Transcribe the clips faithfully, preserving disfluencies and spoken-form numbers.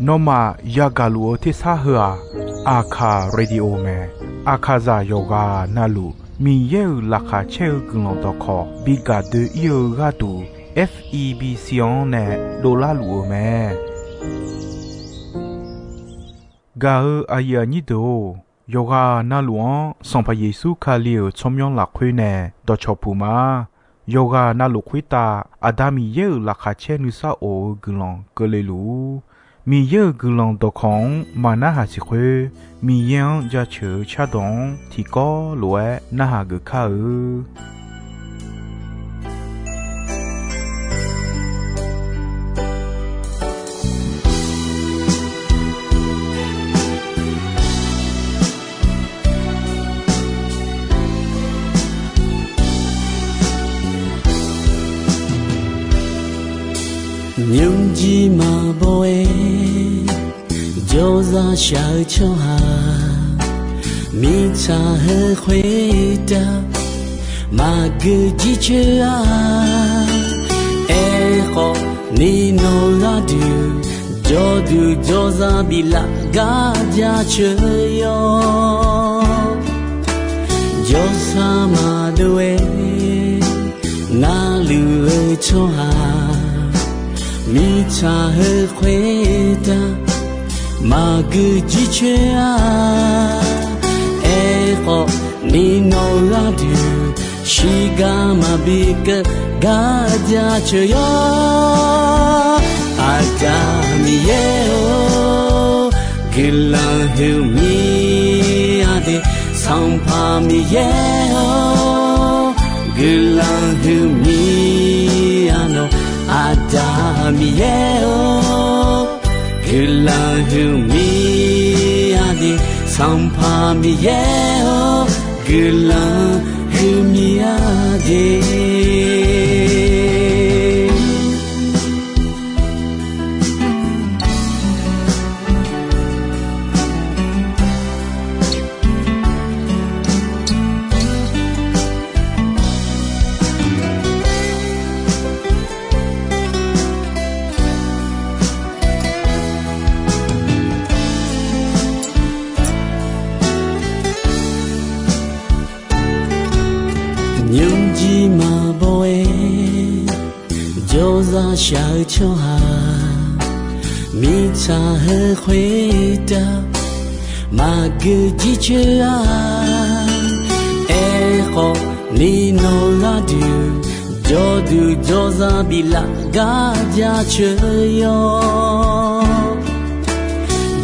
Nawmaf yagaq luf-eu tersar heu-aq, Aqkaq Radio mae. Aqkaqzaq yawqghaq navluf Miqyaer-euq laqkhaq caer-eu guiqlanq dawqkawq bi gaq doe-ir-eu gharduq, F E B C-anr nae dovlar luf-eu mae. Gaq-eu aqyuif aqnyir deuq-or, yawqghaq navluf-anr Sanqpaq Yeqsur Kali-euq tsawrmyanr lafkhoer nae dawqcawq puq ma. Yawqghaq navluf khoertav Aqda Miqyaer-euq laqkhaq caer nuisar of-eu guiqlanq keuvle luf-ur. Miqyaer-euq guiqlanq dawqkawq-anr maqnarhaq siq khoer, Miqyaer-anr jaceuq-eu cardawq-anr tiqkawv lof-aer narhaq geuf kar-eu. Nymrjir maqbaw-aer jawrzaq shaq-eu tsawrhaq, mirtsaq heu khoertav maqgeu jircoer-a. Aerkhawf, ni nawq gharduq jawrduq jawrzaq biflaf gar jaceuq yawr. Jawrsar maqdov-aer narluf-eu tsawrhaq, mirtsaq heu khoertav maqgeu jircoer-a. Aerkhawf, ni nawq gharduq shiqgar maqbi keuv gar jaceuq yawr. Aqda Miqyaer-or, guiqlanq huiqmir-a de. Sanqpaq Miqyaer-or, guiqlanq huiqmir-a nawq. Aqda Miqyaer-or, guiqlanq huiqmir-a de. Sanqpaq Miqyaer-or, guiqlanq huiqmir-a de. Nymrjir maqbaw-aer jawrzaq shaq-eu tsawrhaq, mirtsaq heu khoertav maqgeu jircoer-a. Aerkhawf, ni nawq gharduq jawrduq jawrzaq biflaf gar jaceuq yawr.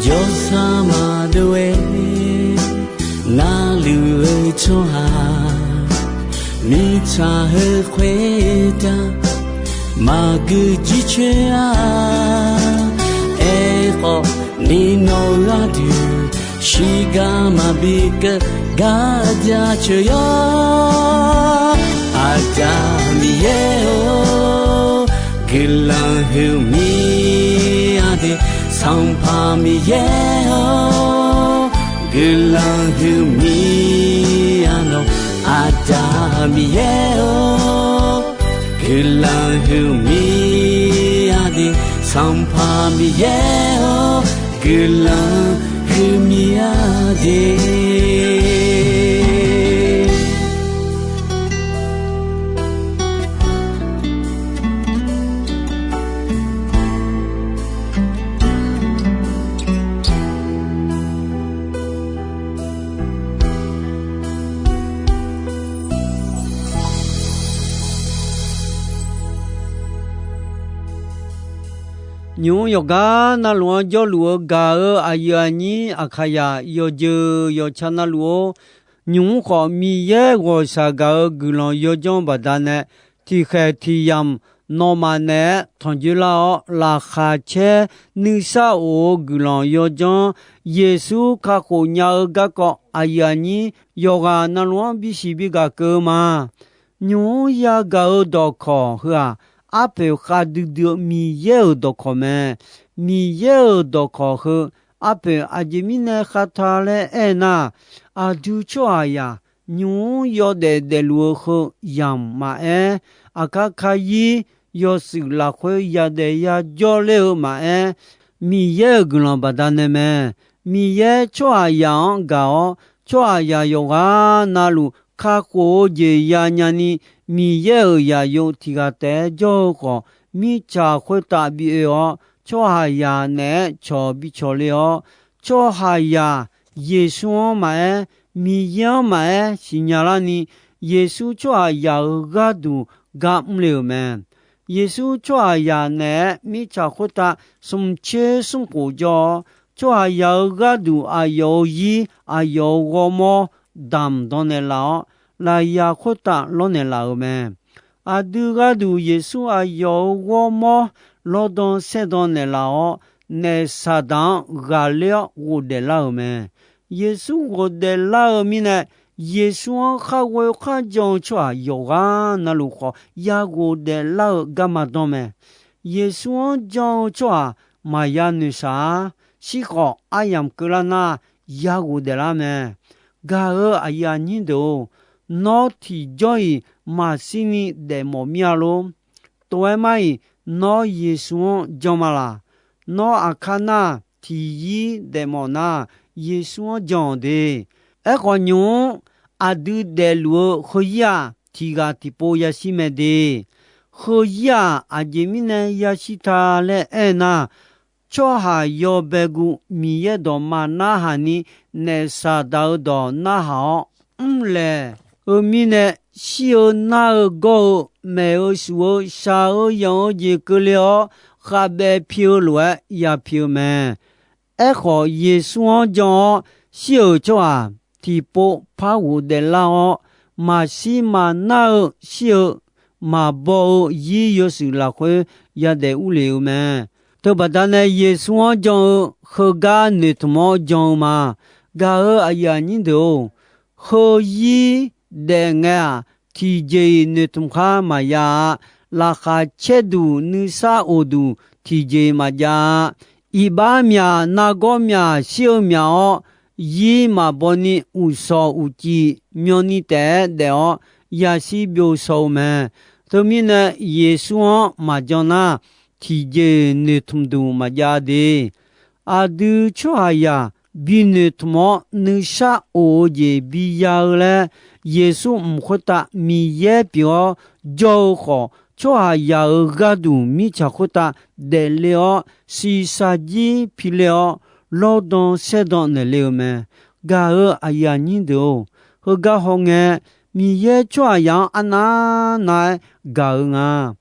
Jawrsar maqdov-aer narluf-eu tsawrhaq, mirtsaq heu khoertav maqgeu jircoer-a. Aerkhawf, ni nawq gharduq shiqgar maqbi keuv gar jaceuq yawr. Aqda Miqyaer-or, guiqlanq huiqmir-a de. Sanqpaq Miqyaer-or, guiqlanq huiqmir-a nawq. Aqda Miqyaer-or, guiqlanq huiqmir-a de. Sanqpaq Miqyaer-or, guiqlanq huiqmir-a de. Nymq-mr yawqgar navluf-anr jawrluf-eu gaq-eu aqyuif aqnyir Aqkaqzaq yawqjeuq yawqtsa navluf-or, nymq-mr khawf Miqyaer ghawqshaq gaq-eu guiqlanq yawdzanr baqdanae, tiqkhaeq tiq yamq nawmaf naeq-aer tanqjoer lar-awr, laqkhaq caer nuisar of-eu guiqlanq yawdzanr, Yeqsur kakhof nya-eu garkawv aqyuif aqnyir yawqghaq navluf-anr bisiq bigaq keuv-eu ma. Nymq-mr yagaq-eu dawqkawq heu-aq, arpoeq khavdui dui-eu Miqyaer-euq dawqkawq mae. Miqyaer-euq dawqkawq heu arpoeq aqjeq mirnae khavta laer aernar, aqdui tsawrhaqzaq nymq-mr yawdaef daefluf-eu heu yamq maqaer, aqkar kayir yawshuif lafkhoer yadaef yajawr ler-eu maqaer, Miqyaer-euq guiqlanq baqdanae mae. Miqyaer tsawrhaqzaq-anr gaq-awr, tsawrhaqzaq yawqghaq navluf kakhof-eu jeq yanya ni, Miqyaer-euq zaqyo tiq ghaq taef-aer jawr-eu khawf, mirtsaq khoertav bi oe-awr, tsawrhaqzaq naeq-aer cawq bi cawq le-awr, tsawrhaqzaq Yeqsur-anr maqaer, Miqyaer-anr maqaer siqnya larni, Yeqsur tsawrhaqzaq-euq gharduq gar mr le-euq mae. Yeqsur tsawrhaqzaq naeq-aer mirtsaq khoertav smq tser smr khof jawr-awr, tsawrhaqzaq-euq gharduq aqyawf-euq zir, aqyawf-euq ghawrmawr damq dan naeqlaf-awr, lafyaq khoertav lawrnaeq laf-euq mae. Aqdui gharduq Yeqsur aqyawf-euq ghawrmawr lawrdan saerdan naeqlaf-awr, naef Saqdaq-anr ghaqler-awr ghofdaef lar-euq mae. Yeqsur ghofdaef lar-eu mirnae, Yeqsur-anr khar ghoe khar jan-eu tsawrhaq yawqghaq navluf khawf ya ghofdaef lar-eu garma danr mae. Yeqsur-anr jan-eu tsawrhaq maqya noeqshaq-ar. Shirkhawf aryamq keuvlar nar, ya ghofdaef lar mae. Gaq-euq aqyuif aqnyir deuq-or, nawr tiqjawr-iq maqshir ni daefmawf mir-a lor. Tov-aer mar-iq, nawr Yeqsur-anr jan ma laq? Nawr aqkar nar, tiqyir daefmawf nar, Yeqsur-anr jan-awq de. Aerkhawf, nymq-mr aqdui daefluf-eu heuzir-aq, tiq ghaq tiqpov yashir mae de. Heuzir-aq, aqjeq mirnae yashir ta laer aernar, tsawrhaq yawbae guv Miqyaer dawqma narhaq ni, naef Saqdaq-euq dawq narhaq-awr mrlaeq-eu mirnae, shir-eu nar-eu gawr-eu, maef-eu shuf-eu, shaq-eu yanq-eu jeq keuvle-awr, khavbaev pi-eu lof-aer ya pi-eu mae. Aerkhawf, Yeqsur-anr jan-awr shir-euq tsawrhaq tiqpov par ghofdaef lar-awr, maqshir maqnar-eu shir-eu maqbaw-eu zir yawshuif lafkhoer yadaef urle-eu mae. Teubaqda nae Yeqsur-anr jan-eu heugar noeqtmq-awr jan-eu ma. Gaq-euq aqyuif aqnyir deuq-or, heuzir daef ngae-aq, tiqjeq-iq noeqtmq khar maqya-a. Laqkhaq caerduq nuisar of duq tiqjeq-iq maqjav-a. Iqbax myaq nargawr myaq shir-eu myaq-awr, zir maqbaw ni uqshawq uqcif myawni taef-aer daef-awr yashir byov shaw-eu mae. Teumirnae Yeqsur-anr maqjan nar, tiqjeq noeqtmq duq maqjav de. Aqdui tsawrhaqzaq bi noeqtmq-awr nuisar of-eu jeq bi ya-eu laer, Yeqsur mq khoertav Miqyaer pyeuf-awr jawr-eu khawf, tsawrhaqzaq-euq gharduq mirtsaq khoertav daefle-awr, shiqshaq jir pile-awr, lawrdan saerdan naeqle-eu mae. Gaq-euq aqyuif aqnyir deuq-or, heugar hawngae, Miqyaer tsawrhaqzaq-anr arnavnav-aer gaq-eu nga.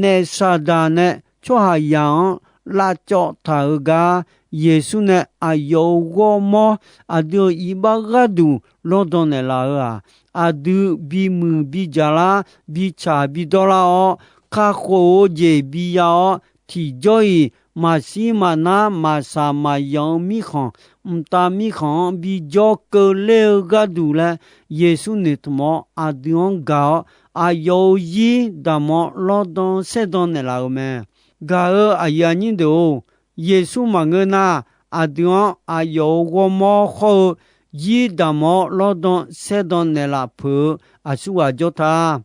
Naef Saqdaq nae tsawrhaqzaq-anr lavcawv taq-eu gar, Yeqsur nae aqyawf-euq ghawrmawr aqdui-euq iqbax gharduq lawrdan naeqlaf-eu-aq, aqdui bimuiq bidzaq lar, bitsaq bidawr lar-awr, kakhof-eu jeq biya-awr, tiqjawr-iq maqshir maqnar maqshaq maqyanq-eu mirkhanq, mqtav mirkhanq-anr bijawr keuvler-eu gharduq laer, Yeqsur noeqtmq-awr aqdui-anr gaq-awr, aqyawf-euq zir damq-awr lawrdan saerdan naeqlaf-euq mae. Gaq-euq aqyuif aqnyir deuq-or, Yeqsur maqngeur nar, aqdui-anr aqyawf-euq ghawrmawr hawr-eu zir damq-awr lawrdan saerdan naeqlaf peuq-eu aqsurghaq jawr ta.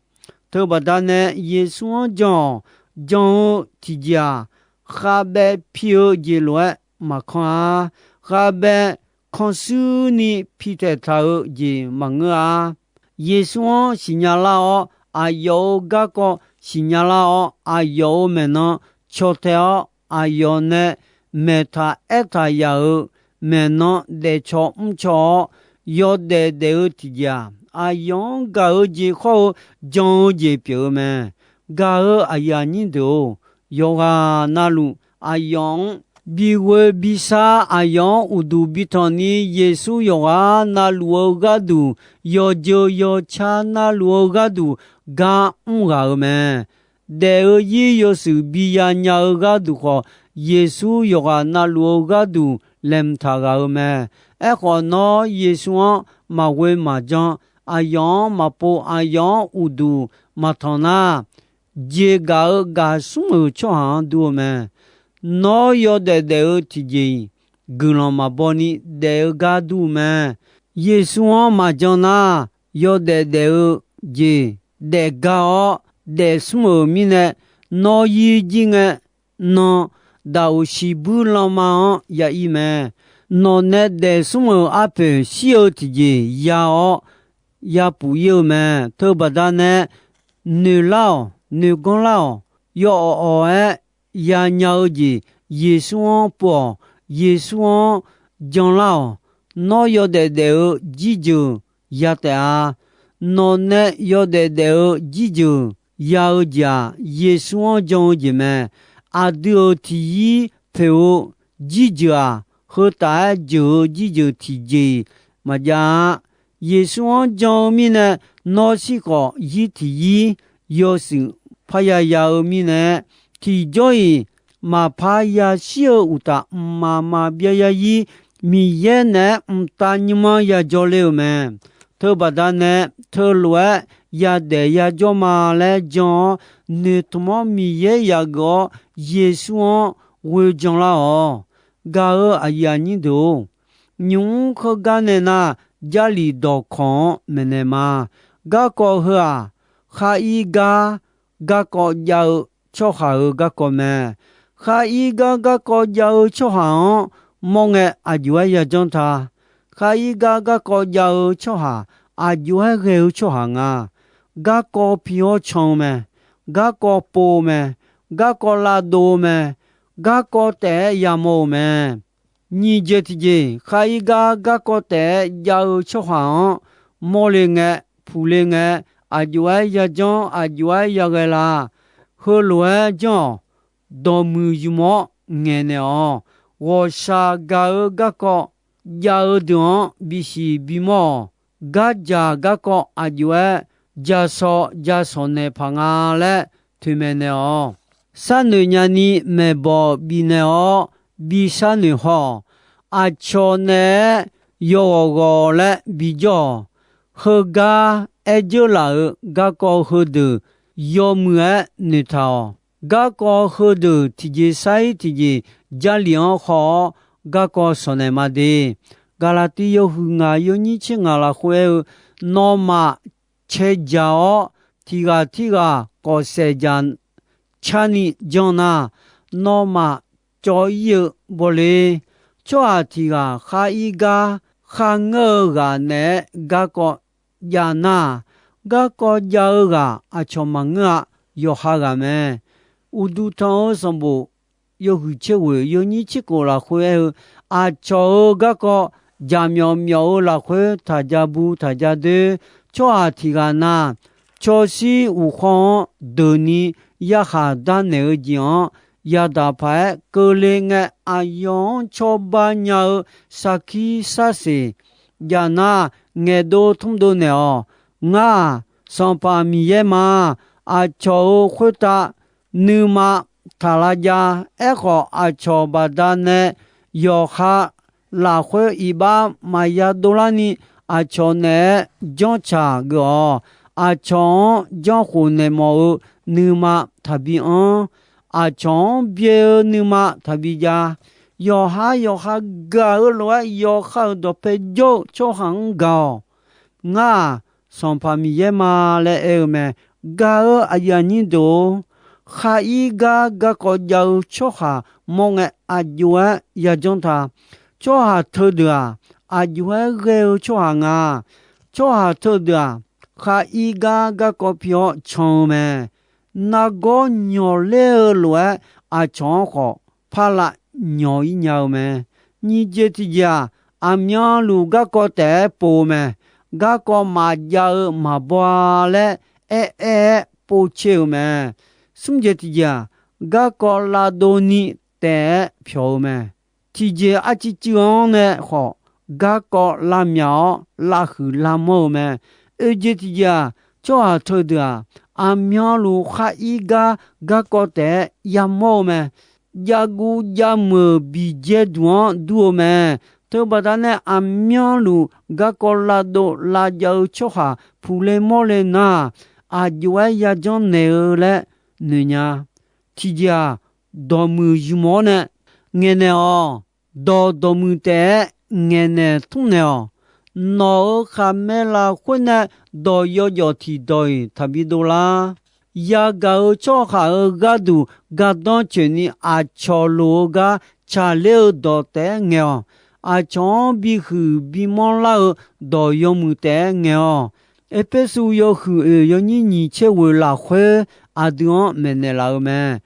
Teubaqda nae Yeqsur-anr jan-awq. Jan-eu tiqjeq-aq, khavbaev pi-eu jeq lof-aer maqkanr-a. Khavbaev kanrshuir ni pi taeqtaq-eu jeq maqngeur-a. Yeqsur-anr siqnya lar-awr, aqyawf-euq garkawv siqnya lar-awr, aqyawf-euq maeqnan caw tae-awr, aqyawf nae maeqtaq aertaq yaf-euq maeqnan daefcaw mrcaw-awr, yawdaef daef-eu tiqjeq-aq, aqyawf-anr gaq-eu jeq hawr-eu jan-eu jeq pyeuf-eu mae. Gaq-euq aqyuif aqnyir deuq-or, yawqghaq navluf aqyawf-anr bighoe bishar, aqyawf-anr uqduq bitanq ni, Yeqsur yawqghaq navluf-eu gharduq, yawjeu yawcar navluf-eu gharduq gar mr ghaq-eu mae. Daef-eu zir yawshuif biya nya-eu gharduq khawf, Yeqsur yawqghaq navluf-eu gharduq laeqhmq taq ghaq-eu mae. Aerkhawf, nawr Yeqsur-anr maqghoe maqjan, aqyawf-anr maqpov, aqyawf-anr uqduq maqtanq nar, jeqgaq-eu gaqsmr-euq tsawrhaq-anr dur-eu mae. Nawr yawdaef daef-eu tiqjeq-iq guiqlanq maqbaw ni daef-eu gar dur-eu mae. Yeqsur-anr maqjan nar, yawdaef daef-eu jeq daefgar-awr, daefsmr-euq mirnae, Nawr yir jir ngae, nan daqoq shiqbuir lanma-anr ya ir mae. Nawq nae daef smr-euq arpoeq shir-eu tiqjeq ya-awr ya puf ir-eu mae. Teubaqda nae noeqlar-awq, noeqganr lar-awq. Yawawq awq-aer yanya-eu jeq Yeqsur-anr pov-awq. Yeqsur-anr janlar-awq. Nawr yawdaef daef-eu jirjeuq ya taef-a. Nawq nae yawdaef daef-eu jirjeuq ya-eu jeq-aq, Yeqsur-anr jan-eu jeq mae. Aqdui-euq tiqyir poeq-eu jirjeuq-aq, heu taf-aer jeuq-eu jirjeuq tiqjeq-iq maqjav-a. Yeqsur-anr jan-eu mirnae, nawr shir khawf yir tiqyir yawshuif parya ya-eu mirnae, tiqjawr-iq maqpar yashir-eu uqtaf, mqmaq maqbyav yarzir Miqyaer naeq-aer mqtav nymr-anr yajawr ler-eu mae. Teubaqda nae teulof-aer yadaef yajawr ma laer jan-awr, noeqtmq-anr Miqyaer yaf geuf-awr Yeqsur-anr ghoe janlar-awq. Gaq-eu aqyuif aqnyir deuq-or, nymq-mr heugar nae nar, Jarlif dawqkawq-anr maeqnaeq ma. Garkawv heu-aq, khar ir gar garkawv jav-eu tsawrhaq-euq garkawv mae. Khar ir gar garkawv jav-eu tsawrhaq-anr mawr ngae, aqjox-aer yajanr ta. Khar ir gar garkawv jav-eu tsawrhaq, aqjox-aer ghae-eu tsawrhaq nga. Garkawv pi-awr can-eu mae. Garkawv pov-eu mae. Garkawv lavdov-eu mae. Garkawv taef-aer yamawr-eu mae. Nyiq jeq tiqjeq, khar ir gar garkawv taef-aer jav-eu tsawrhaq-anr mawrle ngae, puqle ngae, aqjox-aer yajanr, aqjox-aer yaghae la. Heulof-aer janr-awq. Dawqmuiq ymq-awr ngaeqnaeq-awq. Ghawqshaq gaq-eu garkawv jav-eu deuq-anr bisiq bimawr-awq. Gardzaq garkawv aqjox-aer jasaw jasawq naeq paq nga laer toeqmaeq naeq-awq. Sharnoeq nyani maeqbawq bifnaeq-awr bi sharnoeq haw-awq. Aqcawq naeq-aer yawghawq ghawq laer bijawr-awq. Heugar aer dzeurlaf-euq garkawv heudeuq yawmuiq-aer noeqtaq-awq. Garkawv heudeuq tiqjeq sar-ir tiqjeq Jarlif-anr haw-awr garkawv sawq naeq ma de. Gaqlaqtiv yawhuiq ngaq yawnyir tser ngaq lafkhoer aer-eu, nawmaf cae dzaq-awr tiq ghaq tirghaq kawf saef dzaq carni janr nar, nawmaf cawv-ir-eu bawle. Tsawrhaq tiq ghaq khar ir gar kharngeur-eu ghaq naeq-aer garkawv jav nar, garkawv jav-eu ghaq aqcawq maqngeur-a. Yawqha ghaq mae. Uqduq tanq-eu sanqbof yawhuiq tser ghoeq yawnyir tser kof lafkhoer aer-eu, aqcawq-euq garkawv jaqmyawf myawf-eu lafkhoer taq ja bu taq ja doer. Tsawrhaq tiq ghaq na, cawshir uqkhawr-anr deuqni yarkhaq darnaeq-eu jeq-anr yadaq paq-aer keuvle ngae, aqyawf-anr cawba nya-eu sarkir sarseq jav nar, ngaeqdov tmrdov naeq-awq. Ngar-aq, Sanqpaq Miqyaer ma. Aqcawq-euq khoertav nuima taq lavjav. Aerkhawf, aqcawq baqdanae yawqha lafkhoer iqbax maqya dovlarni, aqcawq naeq-aer janrtsaq geuf-awq. Aqcawq-anr janrkhof naeq mawf-eu nuima taqbi anr. Aqcawq-anr byae-eu nuima taqbi jav. Yawqha yawqha gaq-eu lof-aer, yawqha-euq dawqpae jawr-eu tsawrhaq-anr gaq-awq. Ngar-aq, Sanqpaq Miqyaer ma laer aer-eu mae. Gaq-eu aqyuif aqnyir deuq-or, khar ir gar garkawv jav-eu tsawrhaq mawr ngae, aqjox-aer yajanr ta. Tsawrhaq teudeuq-aq, aqjox-aer ghae-eu tsawrhaq nga. Tsawrhaq teudeuq-aq, khar ir gar garkawv pi-awr can-eu mae. Nargawr nyawqler-eu lof-aer, aqcawq-anr khawf parlav nyawq-ir nya-eu mae. Nyiq jeq tiqjeq-aq, aqmyanluf garkawv taef-aer pov-eu mae. Garkawv maqjav-eu maqbaw-a laer aer-aer-aer povtser-euq mae. Smr jeq tiqjeq-aq, garkawv lavdov ni taef-aer pyawq-eu mae. Tiqjeq arcuiv cuiv-anr nae khawf, garkawv lavmyaq-awr lavhuiq lavmanr-eu mae. Oejeq tiqjeq-aq, tsawrhaq teudeuq-aq, aqmyanluf khar ir gar garkawv taef-aer yamawr-eu mae. Javguv javmeuq biqjae duq-anr dur-eu mae. Teubaqda nae aqmyanluf garkawv lavdov lavjav-eu tsawrhaq puqle mawrle nar, aqjox-aer yajanr naeq-eu laer noeqnya. Tiqjeq-aq, dawqmuiq ymq-awr nae ngaeqnaeq-awq. Dawq dawqmuiq taef-aer ngaeqnaeq tmrnaeq-awq. Nawq-euq khaqmae lafkhoer nae dawq yawjawf tiqdawq-iq taqbi dovlar. Yagaq-eu tsawrhaq-euq gharduq gardanr tsoeqni, aqcawq loq-eu gar tsaqler-eu dawq taef-aer ngaeq-awq. Aqcawq-anr bihuiq bimanr lar-eu dawq yawmuiq taef-aer ngaeq-awq. Erpersu yawhuiq oeq yawnyir nyiq tser ghoeq lafkhoer aqdui-anr maeqnaeq laf-eu mae.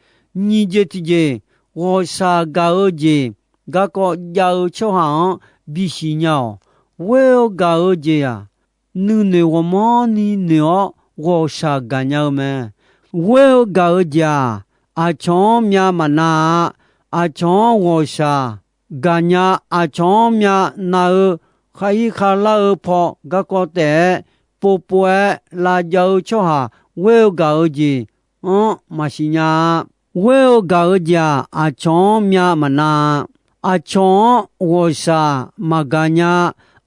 Nyiq jeq tiqjeq, ghawqshaq gaq-eu jeq garkawv jav-eu tsawrhaq-anr bisiq nya-awq. Ghoer-eu gaq-eu jeq-aq, nuinoeq ghawqmanrni noeq-awr ghawqshaq gaqnya-eu mae. Ghoer-eu gaq-eu jeq-aq, aqcawq-anr myav maqnav-a. Aqcawq-anr ghawqshaq gaqnya, aqcawq-anr myavnav-eu, khar ir khavlar-eu paw garkawv taef-aer povpov-aer lavjav-eu tsawrhaq ghoer-eu gaq-eu jeq-anr maqsiq nya-a. Ghoer-eu gaq-eu jeq-aq, aqcawq-anr myav maqnav-a. Aqcawq-anr ghawqshaq maqgaqnya.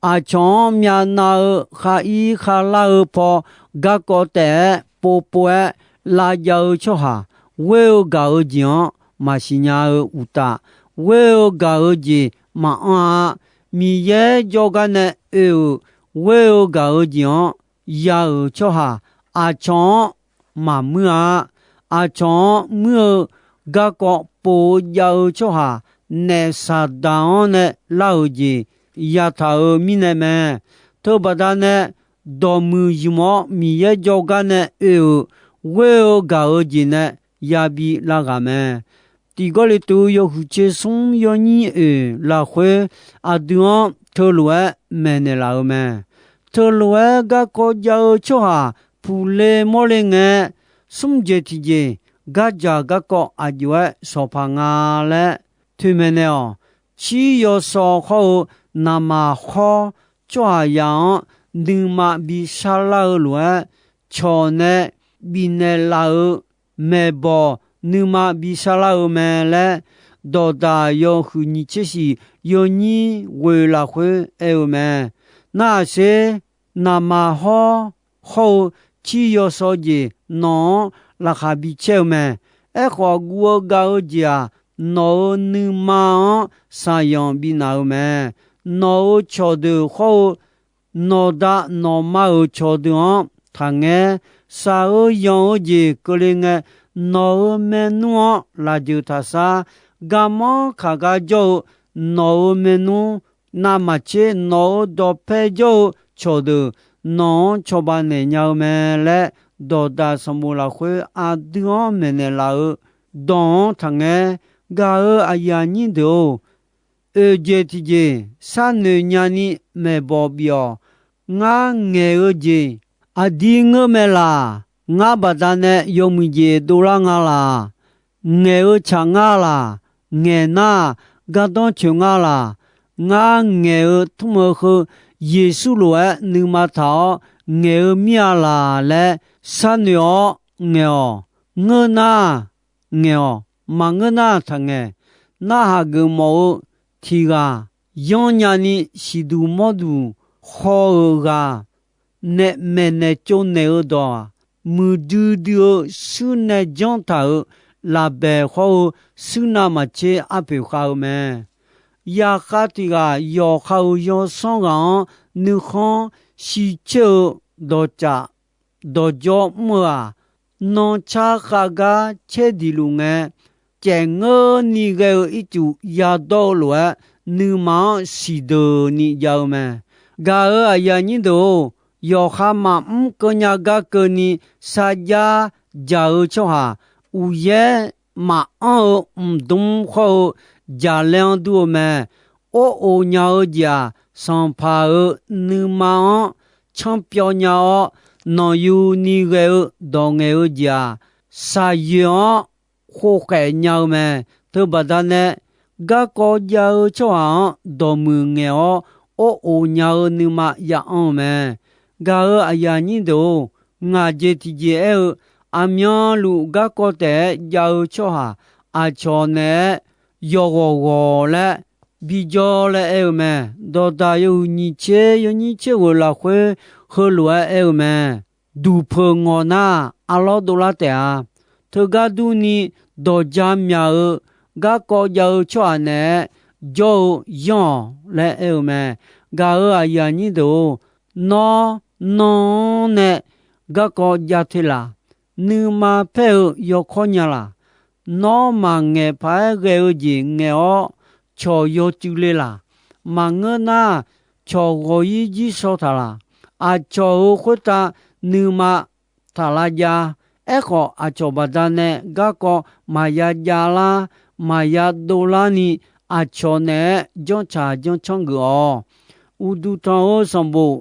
Aqcawq-anr myavnav-eu, khar ir khavlar-eu paw garkawv taef-aer povpov-aer lavjav-eu tsawrhaq ghoer-eu gaq-eu jeq-anr maqsiq nya-eu uqtaf, ghoer-eu gaq-eu jeq maqanr-a. Miqyaer jawrgar nae oe-euq ghoer-eu gaq-eu jeq-anr ya-euq tsawrhaq aqcawq-anr maqmuir-a. Aqcawq-anr muir-eu garkawv pov-eu jav-eu tsawrhaq naef Saqdaq-anr nae lar-euq jeq yataq-euq mirnae mae. Teubaqda nae dawqmuiq ymq-awr Miqyaer jawrgar nae oe-euq ghoer-eu gaq-eu jeq nae yabi lar ghaq mae. Tiq Gawrliqtu yawhuiq tser smr yawnyir oeq lafkhoer aqdui-anr teulof-aer maeqnaeq laf-eu mae. Teulof-aer garkawv jav-eu tsawrhaq puqle mawrle ngae, smr jeq tiqjeq gardzaq garkawv aqjox-aer shawqpaq nga laer toeqmaeq naeq-awq. Tsir yawsaw hawr-eu naqmaq hawr tsawrhaqzaq-anr nuima bi sharlar-eu lof-aer, cawq nae bifnaeq laf-eu maeqbawq nuima bi sharlar-eu mae laer, dawqdaq yawhuiq nyiq tser shiq yawnyir ghoeq lafkhoer aer-eu mae. Narhaq sher, naqmaq hawr hawr-eu tsir yawsaw jeq nawq-anr laqkhaq bi caer-eu mae. Aerkhawf, guv-eu gav-eu jeq-aq, nawq-euq nuima-anr shaqyanq bi naq-eu mae. Nawq-euq cawqdeuq hawr-eu nawqda nawqma-euq cawqdeuq-anr taqngaer. Shaq-eu yanq-eu jeq keuvle ngae, nawq-euq maernmr-anr lafjeuq taqshar. Garmanr kaq gar jawr-eu nawq-euq maernmr, navmaqtser nawq-euq dawqpae jawr-eu cawqdeuq nawq-anr cawba naeq nya-eu mae laer, dawqdaq sanqbof lafkhoer aqdui-anr maeqnaeq laf-eu dawq-anr taqngaer. Gaq-euq aqyuif aqnyir deuq-or, oeq jeq tiqjeq sharnoeq nyani maeqbawq bif-awq. Ngar ngaeq-eu jeq aqdir ngeur mae laq? Ngar baqdanae yawmuiq jeq dovlar nga laq? Ngaeq-eu tsaq ngar laq? Ngaeq nar, gardanr coeq ngar laq? Ngar ngaeq-eu tmr-eu heu Yeqsur lof-aer nuima taq-awr ngaeq-eu mir-a laq laer sharnoeq-awr ngaeq-awq. Ngeur nar, ngaeq-awq. Maqngeur nar taqngaeq. Narhaq geufmawf-eu tiq ghaq yanrnya ni siqduq mawrduq haw-euq ghaq nae maeqnaeq tsovnaeq-eu dawq-aq, muiqdui dui-eu shuir nae janr taq-euq lafbaeq hawr-eu shuir navmaqtser arpoeq khav-eu mae. Yaqkhav tiq ghaq yawqha-euq yawsanr ghaq-anr nuikhanr shircoer-eu dawqcaf dawqjawr mr-eu-aq, nancar khav gar caer diq luf ngae, caefngeurni ghae-eu ircuf yadawr-eu lof-aer, nuima-anr siqdeuq ni jav-eu mae. Gaq-euq aqyuif aqnyir deuq-or, yawqha maqmr keuvnya gar keuvni sarjax jaq-eu tsawrhaq, uqyaer maqanr-eu mqdmr hawr-eu jaqlaer-anr dur-eu mae. Or of nya-eu jeq-aq, sanqpaq-euq nuima-anr canr pyawv nya-awr, nanqyuni ghae-eu dawq ngaeq-eu jeq-aq, shaqyoeq-anr khov khaef nya-eu mae. Teubaqda nae, garkawv jav-eu tsawrhaq-anr dawqmuiq ngaeq-awr, or of nya-eu nuima ya anr-eu mae. Gaq-euq aqyuif aqnyir deuq-or, ngaq jeq tiqjeq aer-eu, aqmyanluf garkawv taef-aer jav-eu tsawrhaq aqcawq naeq-aer yawghawq ghawq laer bijawr laer aer-eu mae. Dawqdaq yawhuiq nyiq tser yawnyir tser ghoeq lafkhoer heulof-aer aer-eu mae. Duqpeuq ngawq nar, arlawr dovlar taef-a. Teugar durni, dawqja myaq-eu garkawv jav-eu tsawrhaq naeq-aer jawr-eu yanr-awq laer aer-eu mae. Gaq-euq aqyuif aqnyir deuq-or, nawr nan-anr nae garkawv jav te laq? nuima paer-eu yawkawr nya laq? Nawr maqngaeq paq-aer ghae-eu jeq ngaeq-awr, cawq yawcuiv le laq? Maqngeur nar, cawq ghawq-ir jir shaw taq laq? Aqcawq-euq khoertav nuima taq lavjav-a. Aerkhawf, aqcawq baqdanae garkawv maqya jav lar, maqya dovlar ni, aqcawq naeq-aer janrtsaq janrcanr geuf-awq. Uqduq tanq-eu sanqbof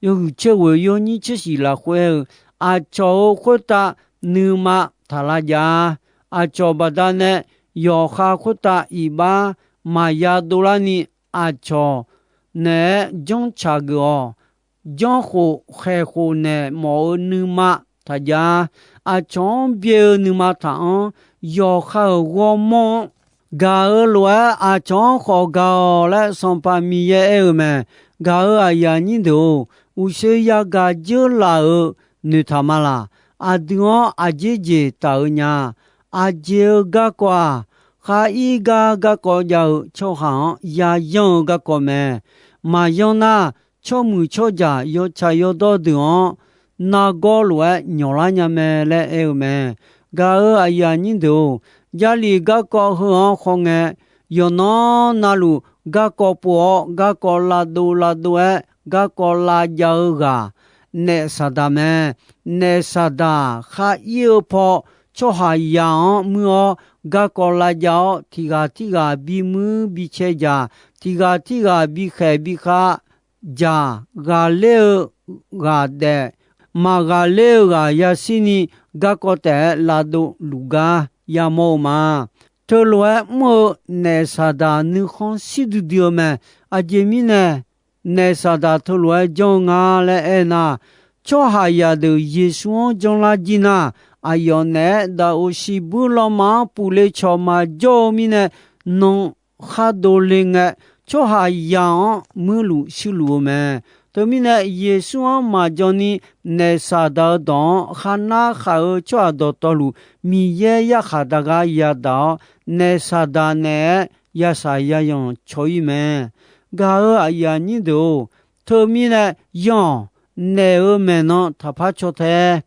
yawhuiq tser ghoeq yawnyir tser shif lafkhoer aer-eu, aqcawq-euq khoertav nuima taq lavjav-a. Aqcawq baqdanae yawqha khoertav iqbax maqya dovlar ni, aqcawq naeq-aer janrtsaq geuf-awq. Janrkhof khaeqkhof naeq mawf-eu nuima taq jav-a. Aqcawq-anr byae-eu nuima taq-anr, yawqha-euq ghawrmawr-anr gaq-eu lof-aer aqcawq-anr khawf gaq-awq laer Sanqpaq Miqyaer aer-eu mae. Gaq-euq aqyuif aqnyir deuq-or, uqshoe yagaq dzeurlaf-euq noeqtaq ma laq? Aqdui-anr aqjeq jeq taf-eu nya? Aqjeq-eu garkawv-aq, khar ir gar garkawv jav-eu tsawrhaq-anr yayanr-eu garkawv mae. Maqyanr nar, tsawrmuiq tsawrjaq yawtsaq yawdawr deuq-anr nargawr lof-aer nyawqlar nya mae laer aer-eu mae. Gaq-euq aqyuif aqnyir deuq-or, Jarlif garkawv heu-anr khawf ngae, yawqnan navluf garkawv pov-awr garkawv lavdov lavdov-aer garkawv lavjav-eu ghaq, naef Saqdaq mae. Naef Saqdaq khar ir-eu paw tsawrhaqzaq-anr muir-awr garkawv lavjav-awr, tiq ghaq tirghaq bimuir bicae jaq, tiq ghaq tirghaq bikhaeq bikhav jaq, ghaqler-eu ghaq daef, maqghaqler-eu ghaq yashir ni, garkawv taef-aer lavdov luf gar yamawr-eu ma. Teulof-aer mr-eu naef Saqdaq nuikhanr shir duidui-eu mae. Aqjeq mirnae naef Saqdaq teulof-aer janr-eu nga laer aernar, tsawrhaqzaq deuq Yeqsur-anr janrlar jir nar, aqyawf naeq-aer daqoqsiq buir lanma-anr pufle cawq maqjawr-eu mirnae, nan khar dovle ngae, tsawrhaqzaq-anr muirluf shuirluf-eu mae. Teumirnae, Yeqsur-anr maqjan ni naef Saqdaq-eu dawq-anr kharnar khaq-eu tsawrhaq dawqtawvluf Miqyaer yarkhaq daqghaq yadaq-awr, naef Saqdaq naeq-aer yasaq yayanq caw-ir mae. Gaq-euq aqyuif aqnyir deuq-or, teumirnae yanr-awq. Naef-euq maeqnan taqpar caw tae.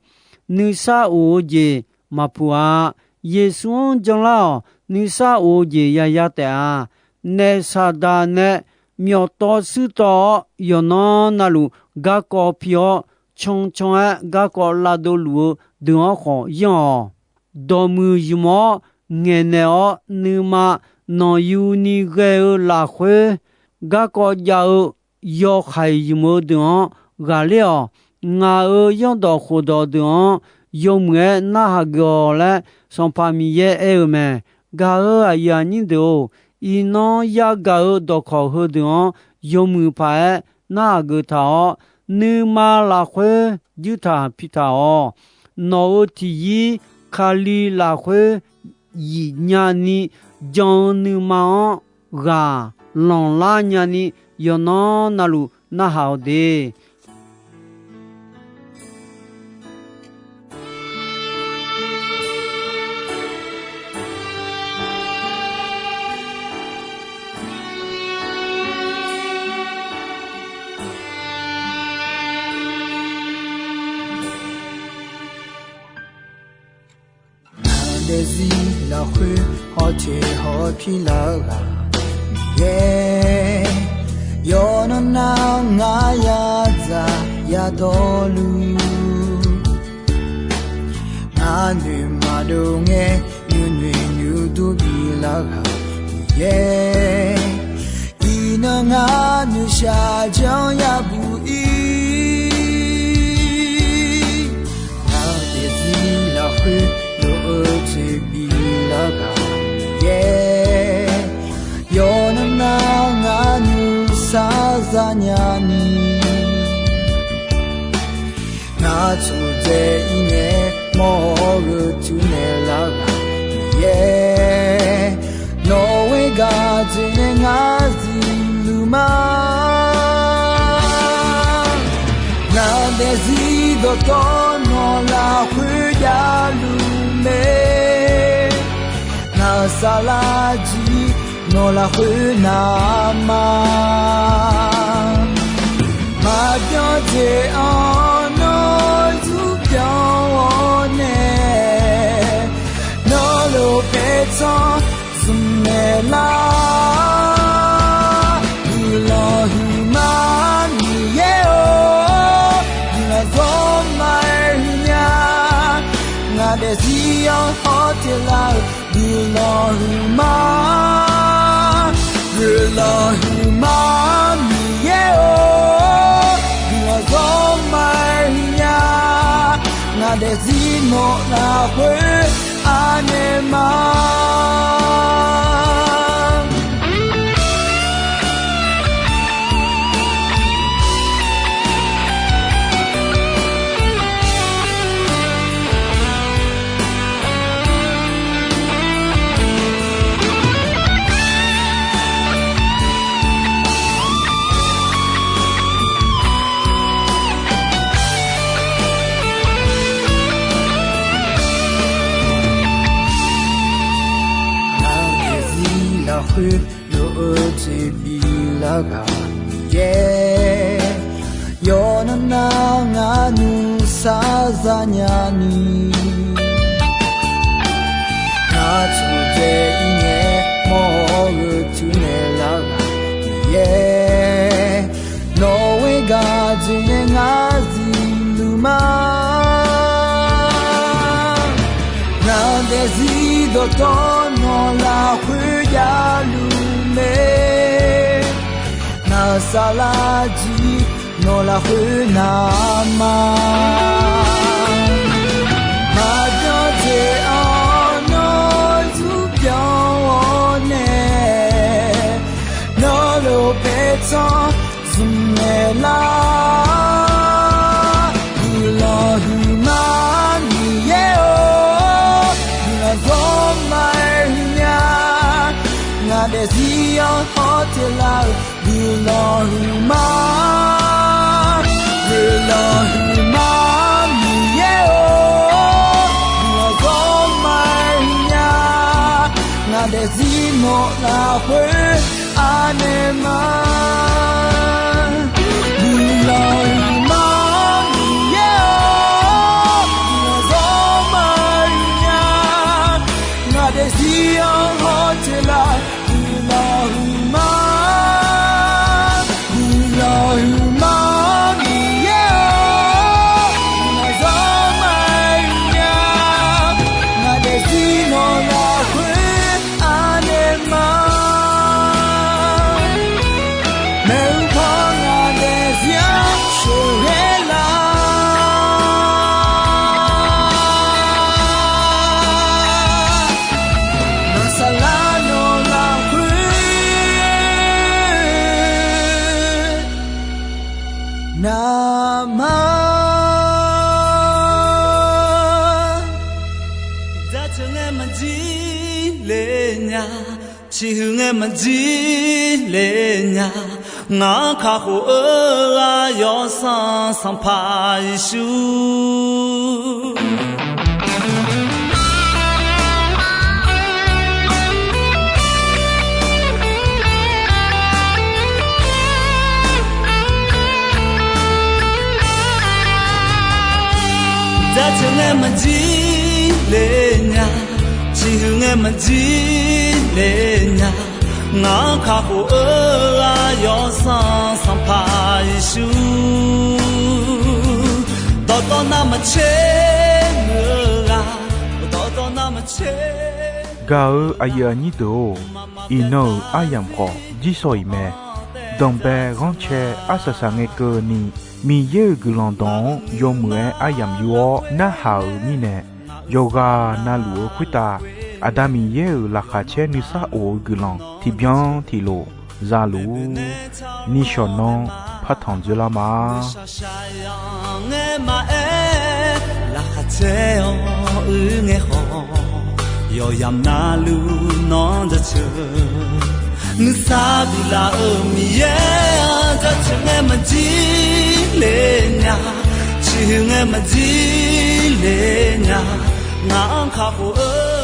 Nuisar of-eu jeq maqpuq-a. Yeqsur-anr janlar-awq. Nuisar of-eu jeq yaya taef-a. Naef Saqdaq nae myawqtawv shuirtawv-awr, yawqnan navluf garkawv pi-awr, cancan-aer garkawv lavdov luf-eu deuq-anr khawf yanr-awq. Dawqmuiq ymq-awr ngaeqnaeq-awr, nuima nanqyuni ghae-eu lafkhoer, garkawv jav-eu yawhaiq ymq-eu deuq-anr ghaqler-awq. Ngaq-euq zanrdawq khofdawq deuq-anr yawmuiq-aer narhaq geuf-awq laer, Sanqpaq Miqyaer aer-eu mae. Gaq-euq aqyuif aqnyir deuq-or, iqnan yagaq-eu dawqkawq heudeuq-anr yawmuiq paq-aer narhaq geuf taq-awr, nuima lafkhoer juirtaq pitaq-awq. Nawq-euq tiqyir Kali lafkhoer yif nyani jan-eu nuima-anr ghaq lanqlar nyani, yawqnan navluf narhaq-awq de. Aqdaeq zir lafkhoer hawteq hawpir lar-eu ghaq Miqyaer, yawqnan nar ngar yadzaq yadawrluf, ngar noeqmaqdov ngae nuinoeq nuidur bilar ghaq Miqyaer, iqnan ngar noeqshaq janr yabuq ir. Aqdaeq zir lafkhoer lof-eu toeqbif lar ghaq Miqyaer, yawqnan nar ngar nuisar zanya ni, ngar tsurdzae ir ngae mawr-eu tuirnaeq lar ghaq Miqyaer, nawq-aer gaq dzoeqnae ngar zuiqluf ma. Ngaq daefzir dawqtawvluf nawq lafkhoer javluf mae. Ngaq saflar jir nawq lafkhoer navma, maqbyan jeq-anr nawr zurbyan-awr nae, tanq zmq naeqlar. Guiqlanq huiqma Miqyaer-or, guiqlanq zawrma-aer huiqnya. Ngaq daefzir-anr hawteq lar-euq guiqlanq huiqma. Guiqlanq huiqma Miqyaer-or, guiqlanq zawrma-aer huiqnya. Ngaq daefzir nawq lafkhoer anaeq ma. Ngaq daefzir lafkhoer lof-eu jeq biflar ghaq Miqyaer, yawqnan nar ngaq nuisar zanya ni. Ngaq taqdzae ir ngae mawr-eu teunaeq lar ghaq Miqyaer, nawq-euq gaq jeq nae ngar zifluf ma. Ngaq daefzir dawqtawvluf nawq lafkhoer javluf mae. Ngaq saflar jir nawq lafkhoer navma. Maqbyan jeq-anr nawr zmq byan-awr nae, nawr lof paertanq zmq naeqlar. Guiqlanq huiqma Miqyaer-or, guiqlanq zawrma-aer huiqnya. Ngaq daefzir-anr hawteq lar-euq guiqlanq huiqma. Guiqlanq huiqma Miqyaer-or, guiqlanq zawrma-aer huiqnya. Ngaq daefzir nawq lafkhoer anaeq ma. Guiqlanq huiqma Miqyaer-or, guiqlanq zawrma-aer huiqnya. Ngaq daefzir-anr hawteq lar guiqlanq huiqma. Guiqlanq huiqma Miqyaer-or, guiqlanq zawrma-aer huiqnya. Ngaq daefzir nawq lafkhoer anaeq ma. Maeqhu paw ngaq daefzir-anr sheuqghae lar. Ngaq saflar nawq lafkhoer navma. Jaceuq ngae maqjir le nya, ciqhuiq ngae maqjir le nya, ngaq-anr kakhof-eu ghaq Yawsanr Sanqpaq Yeqsur. Jaceuq ngae maqjir le nya, ciqhuiq ngae maqjir le nya, ngaq-anr kakhof-eu ghaq Yawsanr Sanqpaq Yeqsur. Dawqtawv navmaqtser muiq-eu ghaq, dawqtawv navmaqtser. Gaq-eu aqyuif aqnyir deuq-or, iqnan-euq aryamq khawf jirsawq iq mae. Danqbae ghanrcae arsaq saq ngae keuvni, Miqyaer-euq guiqlanq dawq-anr yawmuiq-aer aryamq yur-awr narhaq-euq mirnae, yawqghaq navluf-eu khoertav Aqda Miqyaer-euq laqkhaq caer nuisar of-eu guiqlanq tiqbyan tiqlof za luf-ur. Nishawq nanr partanq dzoerlar ma. Shaqshaq yanq ngae maqaer, laqkhaq caer-awr uir ngae khawf, yawqyamq navluf nawr jaceuq. Nuisar biflaf-euq Miqyaer-anr jaceuq ngae maqjir le nya, ciqhuiq ngae maqjir le nya, ngaq-anr kakhof-eu